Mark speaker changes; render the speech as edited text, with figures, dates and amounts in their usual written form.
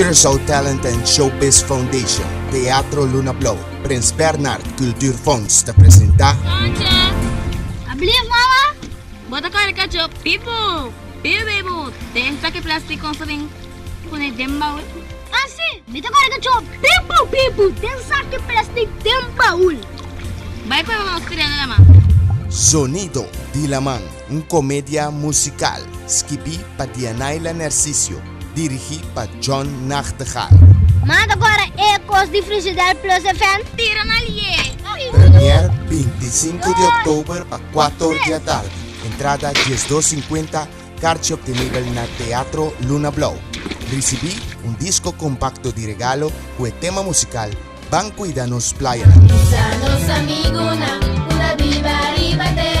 Speaker 1: Curaçao Talent and Showbiz Foundation, Teatro Luna Blou, Prins Bernhard Cultuurfonds ta presentá.
Speaker 2: Concha!
Speaker 3: Ablief mama!
Speaker 2: Bo ta kore kacho pipu! Piu bibu! Den saki plastic kon sabin pone den baul.
Speaker 3: Ah si! Mi ta kore kacho pipu pipu den saki plastic den baul.
Speaker 2: Bai prueba nos tira na laman.
Speaker 1: Zonido di Laman, un komedia musikal skibí pa Dianaila Narciso, dirigí pa John Nachtegaal.
Speaker 3: Manda kore e kos di Frigidaire Plus FM.
Speaker 2: Tira na lié!
Speaker 1: Première 25 di òktober pa kuator di atardi. Entrada 12.50, karchi optenibel na Teatro Luna Blou. Risibí un disko kompakto di regalo ku e tema musikal Ban Kuida Nos Playanan.
Speaker 4: Bisa nos amigunan ku ta biba riba tera.